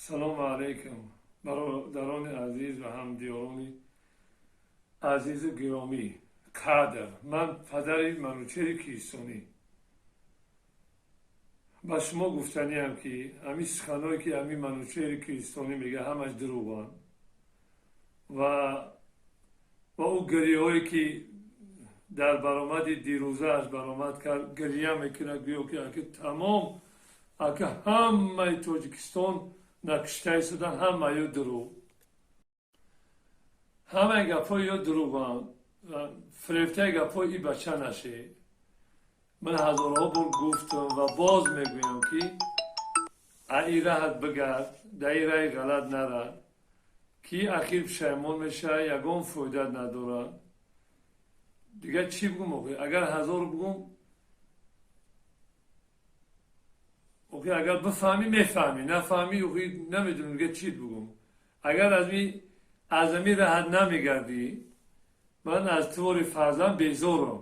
Салому алайкум, бародарони азиз ва ҳамдиёрони азизу гиромӣ қадр. Ман падари Манучери Киҳистонӣ ба шумо гуфтаниам, ки ҳамин суханое, ки ҳамин Манучери Киҳистонӣ мега, ҳамаш дурӯғанд ва ӯ гирёҳое, ки дар баромади дирӯзааш баромад кард, гирья мекунад, гӯё ки аки тамом, ака ҳамаи Тоҷикистон накушта истодан. Ҳамаё дурӯғ, ҳамаи гапҳои ё дурӯғанд. Фирефтаи гапҳои и бача наше. Ман ҳазорҳо бор гуфтам ва боз мегӯям, ки аи раҳат бигард, дар и раҳи ғалат нара, ки ахир пушаймон мешавад, ягон фоида надорад. Дигар чӣ бигӯм охи? Агар ҳазор бигӯм охи, агар бифаҳмӣ, мефаҳмӣ, нафаҳмӣ, охи, намедонам дигар чӣ бигӯм. Агар аз ами раҳат намегардӣ, ман аз твори фарзанд безорам.